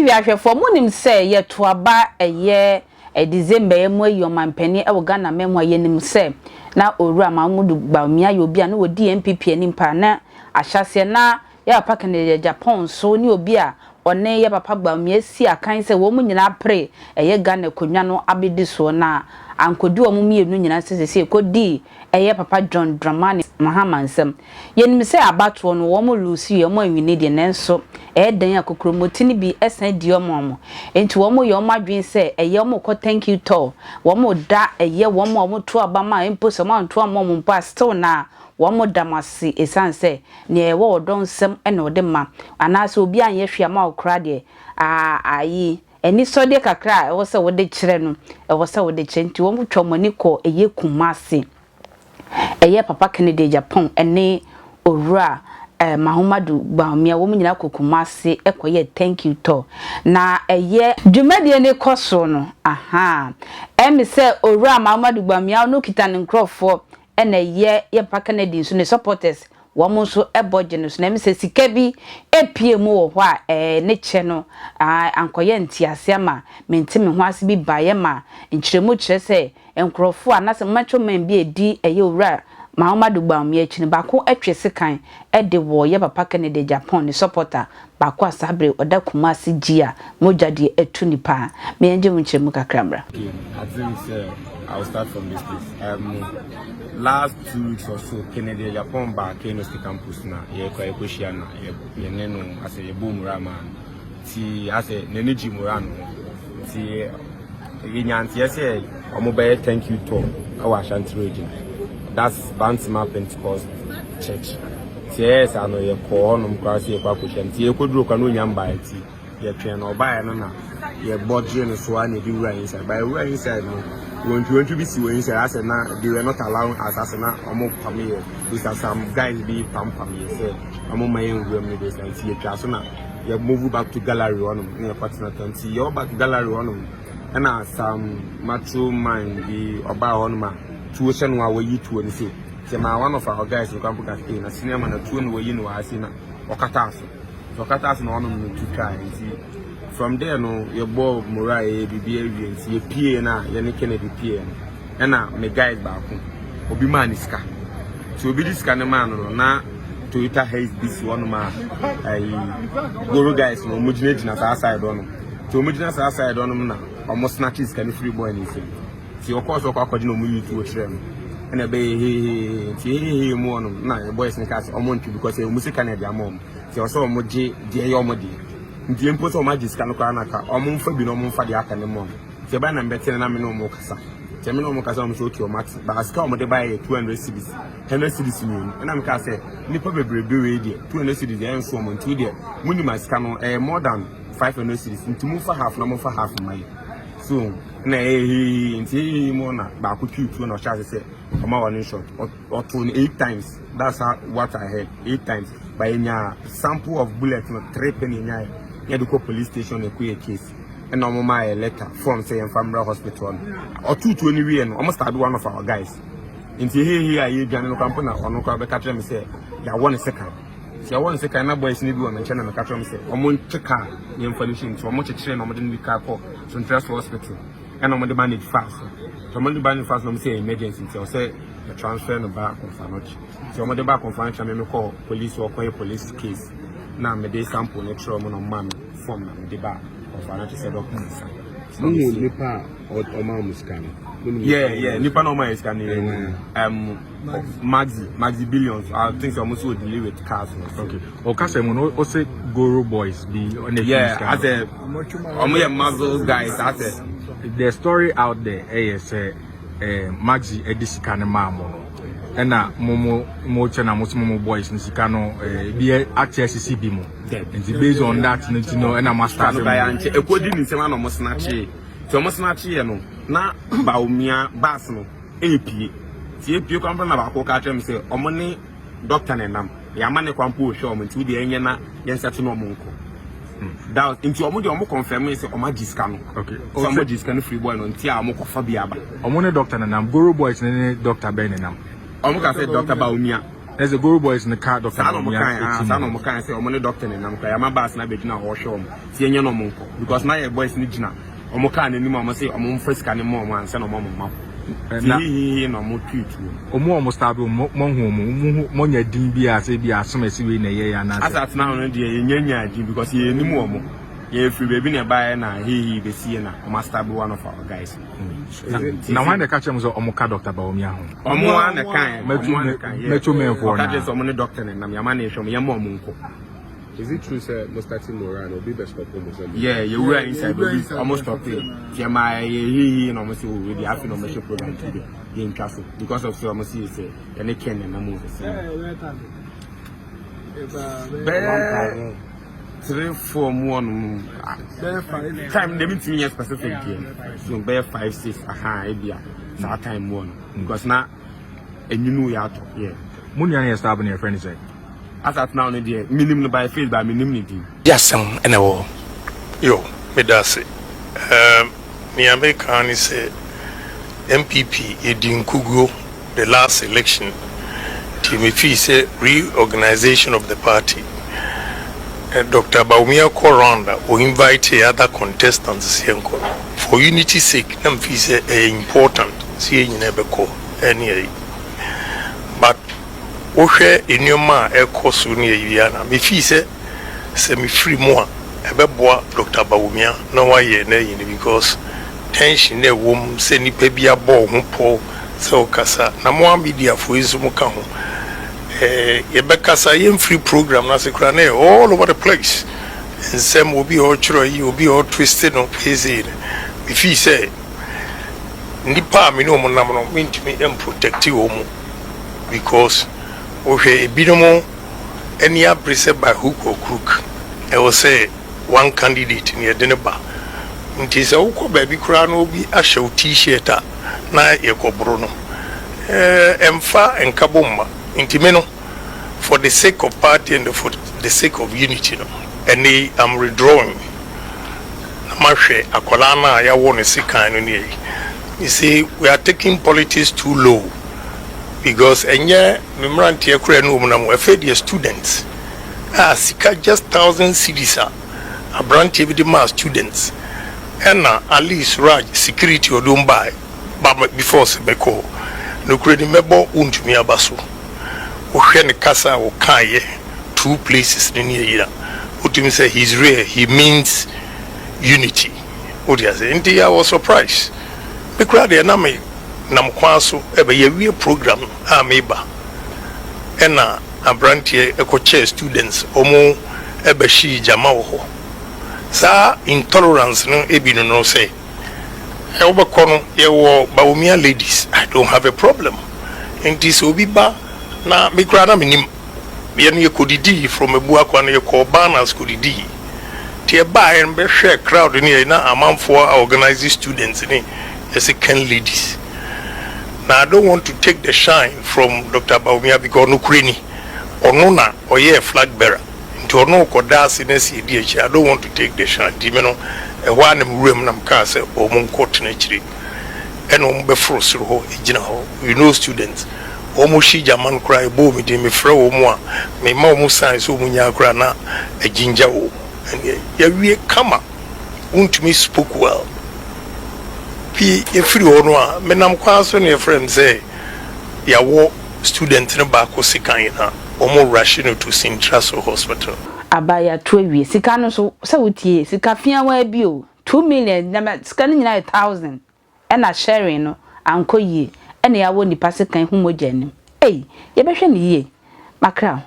TV ahwɛfoɔ, monim sɛ yɛto aba ɛyɛ December yi mu ayi ɔmanpanin wɔ Ghana man mu a, yɛnim sɛ na Owura Mahamudu Bawumia yɛ obi a na ɔdi NPP anim paa na ahyɛaseɛ na yɛ papa Kennedy Agyapong nso ne obi a ɔne yɛ papa Bawumia si akan sɛ wɔn nyinaa pere ɛyɛ Ghana akonnwa no abɛdi soɔ na ankɔdi wɔn mmienu nyinaa sɛ seesei ɛkɔdii ɛyɛ papa John Dramani Mahama nsam. Yɛnim sɛ abatoɔ no wɔn loose yɛ, wɔn anwini deɛ nanso ɛyɛ dɛn a kokromoti no bi san di wɔn wɔn. Enti wɔn yɛ wɔn adwene sɛ ɛyɛ wɔn rekɔ thank you tour, wɔn reda ɛyɛ wɔn a wɔn to aba ma mpo sɛ wɔn anto amma wɔn mpo a still na wɔn da mo ase ɛsiane sɛ nea ɛwɔ ɔdɔ nsam na ɔde ma anaasɛ obi anyɛ hwee ama wo koraa deɛ aa ayi anisɔdeɛ kakra a ɛwɔ sɛ wode kyerɛ no ɛwɔ sɛ wode kyerɛ nti wɔn twa wɔn ani kɔ ɛyɛ Kumasi. Ɛyɛ Papa Kennedy Agyapong ne Owura Mahamadu Bawumia wɔn nyinaa kɔ Kumasi kɔyɛɛ thank you tour. Na ɛyɛ. Dwumadie no rekɔ so no, ahaa, ɛme sɛ Owura Mahamadu Bawumia ɔno kita ne nkorɔfoɔ ɛna ɛyɛ yɛ Papa Kennedy nso ne supporters wɔn nso bɔ gye no so. Na ɛme sɛ sika bi pue mu wɔ hɔ a ɛɛ ne kyɛ no aah ankɔyɛ nteaseɛ ama mente me ho ase bi baeɛ ma nkyerɛmu kyerɛ sɛ Nkurɔfoɔ a na sɛ macho men bi redi ɛyɛ Owura Mahamadou Bawumia akyi no, baako twe sekan de wɔ yɛ papa Kennedy Agyapong ne supporter baako a saa bere ɔda Kumasi gyi a mogya deɛ atu ni paa. Me yɛngye ho nkyerɛmu kakra mmra. Okay, I think sɛ I will start from this place. Last 2 weeks or so, Kennedy Agyapong baa KNUST campus na yɛkɔ yɛkɔhyia na yɛne no asɛ yɛbɔ mmura ma no nti asɛ n'ani gye mmura no ho nti yɛnya nteɛ sɛ ɔmo bɛyɛ thank you tour ɛwɔ Ashanti Region, that's Bantama Pentecost Church. Nti ɛyɛ saa no yɛkɔɔ hɔnom koraa sɛ yɛkɔ akɔhyia nti yɛkɔduro kwa no onya mbaeɛ nti yɛtwɛn no ɔbaeɛ no na yɛbɔ gye no so a na yɛde wura inside. By wura inside no, wɔntwiwɔntwi bi si wɔ inside asɛ na they were not allowing us, asɛ na ɔmo pam yɛ bisa, some guys bi pampam yɛ sɛ ɔmo ma yɛn nwura mu no de sa nti yɛtwa so na yɛ move back to gallery hɔnom na yɛkɔtena tɔ. Nti yɛwɔ back to gallery hɔnom ɛna some macho man bi ɔbaa hɔnom a tuo hyɛ no a wɔyi tuo no se nti ma one of our guys no kwan ka sɛ na senior man na tuo no wɔyi no wɔ ase na ɔkata so nti ɔkata so na ɔnom no tu twa. Nti from there no yɛbɔ mora yɛyɛ biribi awie nti yɛpie na yɛne Kennedy pie no ɛna me guys baako obi maa ne sika nti obi de sika no maa no na Toyota Hiace bi si hɔnom a ɛyi goro guys no ɔmo gyinagyina saa side hɔnom nti ɔmo gyina saa side hɔnom na ɔmo snatch sika no firi boy ne nsam nti ɔkɔɔ so ɔkɔ akɔgye na ɔmo yi tuo kyerɛ no ɛna ɛbɛyɛ hehehe nti hehehe mu hɔnom na yɛ boys no kaa sɛ ɔmo ntwi because ɔmo sika na ɛde ama ɔmo nti ɔsɛ ɔmo gye deɛ ɛyɛ ɔmo deɛ nti mpo sɛ ɔmo agye sika no koraa na ka ɔmo nfa bi na ɔmo nfa deɛ aka ne mu ɔmo nti ɛbɛn na mbɛte na me ne ɔmo kasa nti me ne ɔmo kasa, ɔmo sɛ okay, ɔmo ate baa sika a ɔmo de baeɛ yɛ 200 cedis, 100 cedis mmienu. Ɛna meka sɛ nipa bebrebe wei deɛ, 200 cedis deɛ ɛnso ɔmo nti deɛ mo nim a sika no ɛyɛ more than 500 cedis nti mo fa half na mo fa half ma yɛ so na ɛyɛ hehehe nti hehehe mu na baako twi tuo na ɔhyɛ ase sɛ ɔma wɔ ne shot ɔto no eight times. That's how what I heard, eight times, but yɛnya sample of bullet no three pɛ na yɛnya yɛ yɛde kɔ police station na ɛkɔ yɛ case ɛna ɔmo maa yɛ letter form sɛ yɛmfa mmra hospital no. Ɔto tuo no wie no, ɔmo start one of our guys nti hehe a yɛdwane no kora mpo na ɔno koraa bɛka kyerɛ me sɛ yɛawɔ ne sekan nti yɛawɔ ne sekan na boys no bi wɔ me nkyɛn na meka kyerɛ me sɛ ɔmo ntwe kaa yɛmfa no hyɛ nti ɔmo kyekyere na ɔmo de no bi kaa kɔ Sontrɛso hospital ɛna ɔmo de bandage fa so nti ɔmo de bandage fa so na ɔmo sɛ emergency nti ɔsɛ yɛ transfer no ba Komfo Anokye nti ɔmo de ba Komfo Anokye na meme kɔ police ɔkɔyɛ police case na mede sample no kyerɛ ɔmo na ɔmo maa me form na mede ba Komfo Anokye sɛ doctor nsa. Muhu nipa a ɔmaa mo sika no? Yeah, nipa na ɔmaa yɛ sika no yɛ Maxi Billions. I think sɛ ɔmo so deal with cars no. Okay, ɔkasa mu no ɔsɛ goro boys bi ɔna Yeah, asɛ ɔmo yɛ muscle guys asɛ. The story out there ɛyɛ sɛ Maxi ɛde sika no maa mo no ɛna mo kyɛ na mo sɛ mo boys no sika no ebi ate asisi bi mu nti based on that no nti no ɛna mo start no ba nkyɛ ekodi ne nsɛm ana ɔmo snatch nti ɔmo snatch yɛ no na Bawumia bus no epie nti epie kwan na baako ka kyerɛ mi sɛ ɔmo ne doctor ne nam yɛama ne kwan po ohwɛ ɔmo nti wo deɛ ɛnyɛ na yɛn nsa to na ɔmo nkɔ that nti ɔmo deɛ ɔmo confirm sɛ ɔmo agye sika no. Sɛ ɔmo agye sika no free boy no nti a ɔmo kɔfa bi aba. Ɔmo ne doctor ne nam, goro boys ne doctor bɛn ne nam? Ɔmo ka sɛ Doctor Bawumia. Ɛsɛ Goro boys no ka Dr. Saa na ɔmo Bawumia kan ah team saa na no. ɔmo kan sɛ ɔmo ne doctor ne nam kora yɛama bus na abɛgyina hɔ ɔhwɛ ɔmo ti yɛnyɛ na ɔmo nkɔ because na yɛ boys no gyina ɔmo kaa n'anim a ɔmo sɛ ɔmo mfa sika ne ma ɔmo ansa na ɔmo ɔmo ma kɔ ti Na hihihi na ɔmo tui tuo. Ɔmo a ɔmo stab mo, mo hu ɔmo, mo hu mo nya din bi a sɛ bi asɛm ɛsi wei na ɛyɛ yɛ anaasɛ. Asa atena hɔ no deɛ, yɛnya nya din because yɛnim ɔmo, yɛfiri baabi na ɛbaeɛ na hihi bɛsie na ɔmo astab one of our guys. Na wɔn na ɛka kyerɛ mo sɛ ɔmo ka Dr. Bawumia ho? Ɔmo a na kan ɔmo a na kan yɛ Metro men foɔ ɔka na. kyerɛ sɛ ɔmo ne doctor ne nam yɛama na ehwɛ ɔmo, yɛma ɔmo nkɔ. Is it true sɛ mo starting moral no, obi bɛ stop mo sɛ mo? Yeah, yɛwura inside, obi ɔmo stop yɛ tiɛ ma yɛ hihi na ɔmo sɛ o wei deɛ, afei na ɔmo hyɛ program ti de yɛntwa so because of sɛ ɔmo si sɛ yɛne Ken ne nam wɔ sɛ bɛɛ 3, 4 mu ɔnom time de mi ntumi yɛ specific deɛ so bɛyɛ 5, 6 aha, ebia saa time mu ɔno because na enyinu yɛ atɔ yɛ. Mo nua no yɛ stab no, yɛfrɛ no sɛ? Asa atena no deɛ, minim no by face, but minim ne din. Di asɛm ɛna ɛwɔ hɔ. Yo, meda ase. Nea meka ne sɛ NPP yɛdi nkuguo the last election, nti mefii sɛ reorganization of the party. Dr. Bawumia kɔ round a o invite other contestants sɛ yɛnkɔ no for unity sake, na mefii sɛ ɛyɛ important sɛ yɛn nyinaa bɛkɔ ɛne ɛyi, but wohwɛ nneɛma a ɛkɔ so ne ɛyi a, na mefii sɛ sɛ mefiri mu a, ɛbɛboa Dr. Bawumia na wayɛ na ayi no, because tension na ɛwɔ mu sɛ nnipa bi abɔ wo ho pɔ sɛ wokasa na mo a mediafoɔ yi nso mo ka ho, yɛbɛkasa yɛmfiri program no ase koraa na yɛ all over the place, nsɛm obi a ɔtwerɛ yi, obi a ɔtwiste no ɛsei no. Mefii sɛ nnipa a me ne ɔmo nam no, mentumi mprotecti wɔ mu because wohwɛ ebinom ani abere sɛ by hook or crook ɛwɔ sɛ one candidate ne yɛde ne ba, nti sɛ wokɔ baabi koraa na obi ahyɛ wo T-shirt a na yɛkɔboro no, ɛmfa nkabɔ mma. Nti me no, for the sake of party and for the sake of unity no, ɛne I'm withdrawing na mahwɛ akwadaa no a yɛawɔ ne sekan no ne ayi. You see, we are taking politics too low because ɛnyɛ me mmeranteɛ koraa ne wɔm nam ɛfɛ deɛ, students a sika just 1,000 cedis a aberanteɛ bi de maa students, ɛna Ali Suraj security ɔde wɔn baa ba before sɛ bɛkɔ nokura ni mɛbɔ wontumi aba so. Wohwɛ ne kasa a wɔkaeɛ two places ne ne ayi a, wotumi sɛ he's real, he means unity. Wode ase, nti I was surprised. Me koraa deɛ, na me nam kwan so ɛbɛyɛ wie program a meba, ɛna aberanteɛ ɛkɔkyɛɛ students, ɔmo ɛbɛhyii gyama wɔ hɔ. Saa intolerance no ebi no sɛ wobɛkɔ no, yɛwɔ Bawumia ladies, I don't have a problem. Nti sɛ obi ba na me koraa na menim yɛno, yɛkɔdidii from Abuakwa no, yɛkɔɔ Banas kɔdidii, nti ɛbaeɛ no bɛhwɛ crowd no yɛ na amanfoɔ a organize students ne yɛsɛ Ken ladies. Na I don't want to take the shine from Dr. Bawumia because ɔno kure ni, ɔno na ɔyɛɛ flag bearer, nti ɔno kɔda ase na si edi akyi. I don't want to take the shine, nti mi no ɛhɔ a na mu wura mu na mu kaa sɛ ɔmo nkɔ tena akyire, ɛna ɔmo bɛforo soro hɔ egyina hɔ. Students wɔn hyi gyama no koraa, ɛbɔ wɔn din, mefrɛ wɔn a mema wɔn sign sɛ wɔn nyaa koraa na agyingya wɔn. Ɛnna yɛwie kama, wontumi spoke well pii. Yɛfiri hɔ no a, menam kwan so na yɛfrɛ m sɛ yɛawɔ student no baako sekan na wɔn rush no to Sintraso Hospital. Aba yɛato awie sika no so sɛ wotie sika fiawa bi o, 2 million na sika no nyinaa yɛ 1,000, ɛna sharing no ankɔ yie, ɛna yɛawɔ nipa sekan ho mogya anim. Ei, yɛbɛhwɛ ne yie makra.